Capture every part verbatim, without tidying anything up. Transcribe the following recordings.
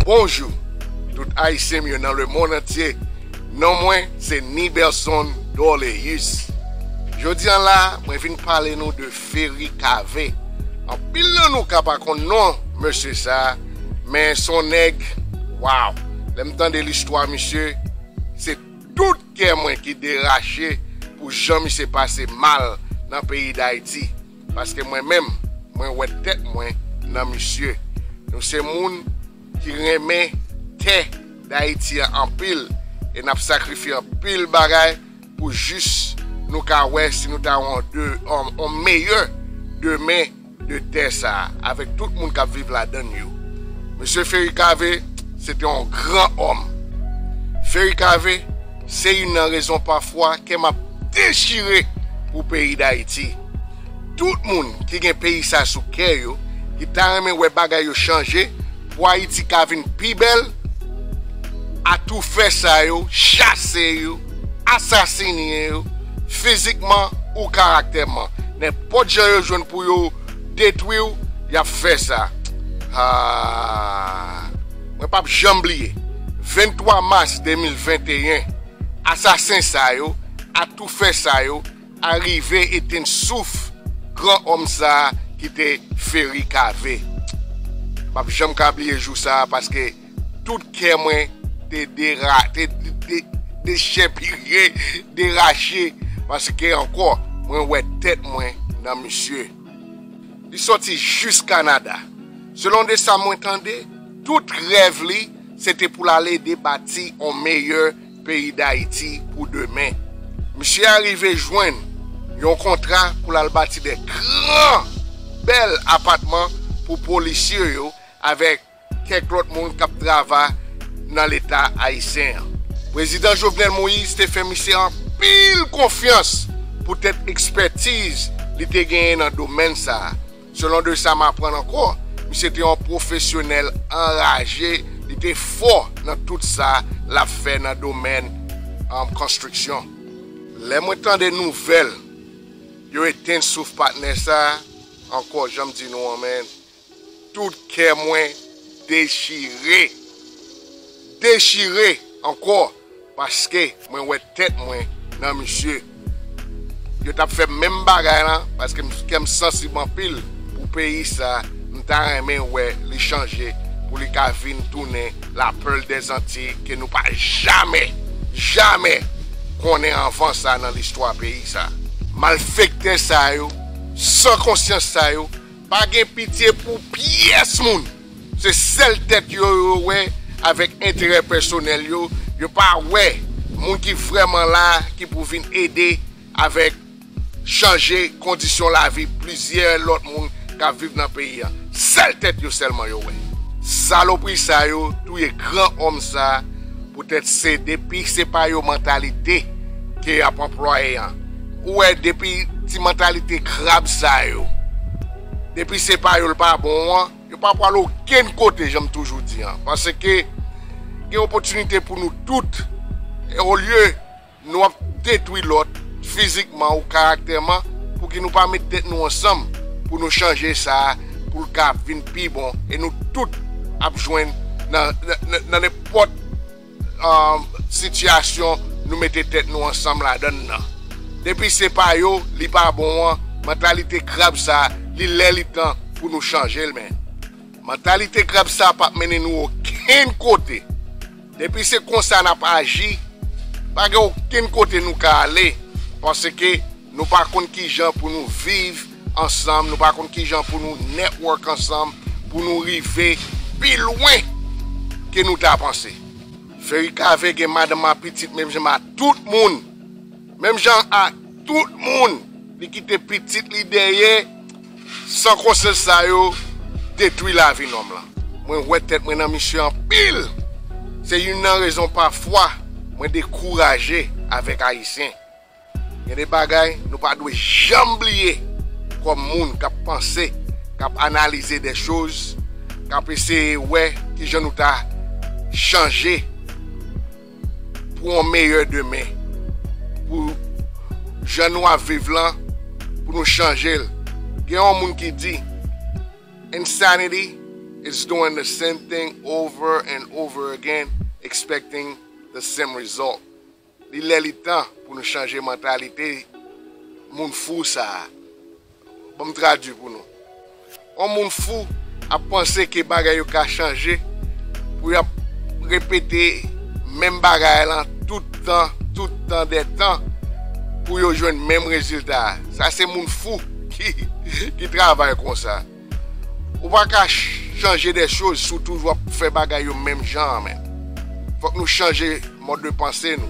Bonjou, tout Ayisyen m yo nan lemonn antye. Non mwen se Nibelson Dorleus. Jodi a la, mwen vin pale nou de Ferry Cavé. Anpil nan nou ka pa konn non mesye sa, men se yon nèg, waw, lè m tande listwa misye, se tout kè mwen ki derache pou jan misye pase mal nan peyi Dayiti. Paske mwen menm, mwen wè tèt mwen nan misye. Nou se moun ki renmen tè Dayiti an anpil e n ap sakrifye anpil bagay pou jis nou ka wè si nou ta wè yon de, yon, yon meyè demen de tè sa a, avèk tout moun k ap viv ladann yo. Mesye Ferry Cavé, se te yon gran òm. Ferry Cavé, se youn nan rezon pafwa kè m ap dechire pou peyi Dayiti. Tout moun ki gen peyi sa sou kè yo, ki ta renmen wè bagay yo chanje, pou Ayiti ka vin pi bèl, atoufè sa yo, chase yo, asasinen yo, fizikman ou karaktèman. Nenpòt jan yo jwenn pou yo detwi w, y ap fè sa. Ah, mwen p ap janm bliye, venntwa mas de mil venteyen, asasen sa yo, atoufè sa yo, arive etenn souf gran òm sa a ki te Ferry Cavé. M p ap janm ka bliye jou sa a, paske tout kè mwen te dera-, te, te, te dechèpire, derache, paske ankò, mwen wè tèt mwen nan misye. Li sòti jis Kanada. Selon de sa mwen tande, tout rèv li, se te pou l al ede bati yon meyè peyi Dayiti pou demen. Misye arive jwenn yon kontra pou l al bati de gran, bèl apatman pou polisye yo avèk kèk lòt moun k ap travay nan Leta ayisyen an. Prezidan Jovenel Moïse te fè misye anpil konfyans poutèt ekspètiz li te genyen nan domèn sa a. Selon de sa m aprann ankò, misye te yon pwofesyonèl anraje, li te fò nan tout sa l ap fè nan domèn, um, konstriksyon. Lè mwen tande nouvèl yo etenn souf patnè sa a, ankò, jan m di nou an, men, tout kè mwen dechire. Dechire ankò, paske mwen wè tèt mwen nan misye. Yo t ap fè menm bagay la, paske m, kè m sansib anpil pou peyi sa, m ta renmen wè li chanje, pou li ka vin tounen la Perle des Antilles ke nou pa jamè, jamè konnen anvan sa nan listwa peyi sa. Malfektè sa yo, san konsyans sa yo, pa gen pitye pou pyès moun. Se sèl tèt yo, yo wè avèk enterè pèsonèl yo. Yo pa wè moun ki vrèman la, ki pou vin ede avèk chanje kondisyon lavi plizyè lòt moun k ap viv nan peyi a. Sèl tèt yo sèlman yo wè. Salopri sa yo touye gran òm sa, poutèt se depi se pa yo mantalite ke y ap anplwaye an. Ou wè, depi ti mantalite krab sa yo, depi se pa yo l pa bon an, yo pa pral okenn kote, jan m toujou di an. Paske gen opòtinite pou nou tout. E olye nou ap detwi lòt fizikman ou karaktèman, pouki nou pa met tèt nou ansanm pou nou chanje sa a, pou l ka vin pi bon, e nou tout ap jwenn nan, nan, nan, nan nenpòt, um, sitiyasyon nou mete tèt nou ansanm ladann nan. Depi se pa yo, li pa bon an, mantalite krab sa, li lè li tan pou nou chanje l, men. Mantalite krab sa p ap mennen nou okenn kote. Depi se konsa n ap aji, pa gen okenn kote nou ka ale, paske nou pa konn kijan pou nou viv ansanm, nou pa konn kijan pou nou network ansanm, pou nou rive pi lwen ke nou ta panse. Ferry Cavé gen madanm ak pitit menm jan ak tout moun. Menm jan ak tout moun, li kite pitit li dèyè, san konsyans sa yo detwi lavi nonm lan. Mwen wè tèt mwen nan misye anpil. Se youn nan rezon pafwa mwen dekouraje avèk Ayisyen. Gen de bagay nou pa dwe janm bliye kòm moun k ap panse, k ap analize de choz, k ap eseye wè kijan nou ta chanje pou yon meyè demen, pou jan nou ap viv lan, pou nou chanje l. Gen yon moun ki di, insanity It's doing the same thing over and over again, expecting the same result. Li lè li tan pou nou chanje mantalite moun fou sa a. Ban m tradui pou nou. Yon moun fou ap panse ke bagay yo ka chanje pou y ap repete menm bagay lan tout tan, tout tan dè tan pou yo jwenn menm rezilta a. Sa se moun fou ki, ki travay konsa. Ou pa ka ch- chanje de choz si w toujou ap fè bagay yo menm jan an menm. Fòk nou chanje mòd de panse nou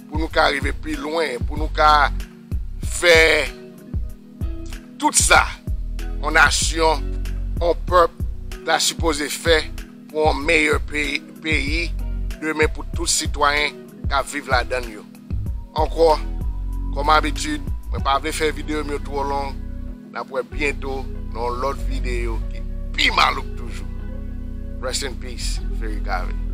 pou nou ka rive pi lwen, pou nou ka fè tout sa yon nasyon, yon pèp ta sipoze fè pou yon meyè peyi, peyi demen pou tout sitwayen k ap viv ladann yo. Ankò, kòm abitid, mwen pa vle fè videyo m yo twò long. N ap wè byento nan yon lòt videyo ki pi malouk toujou. Rest in peace, Ferry Cavé.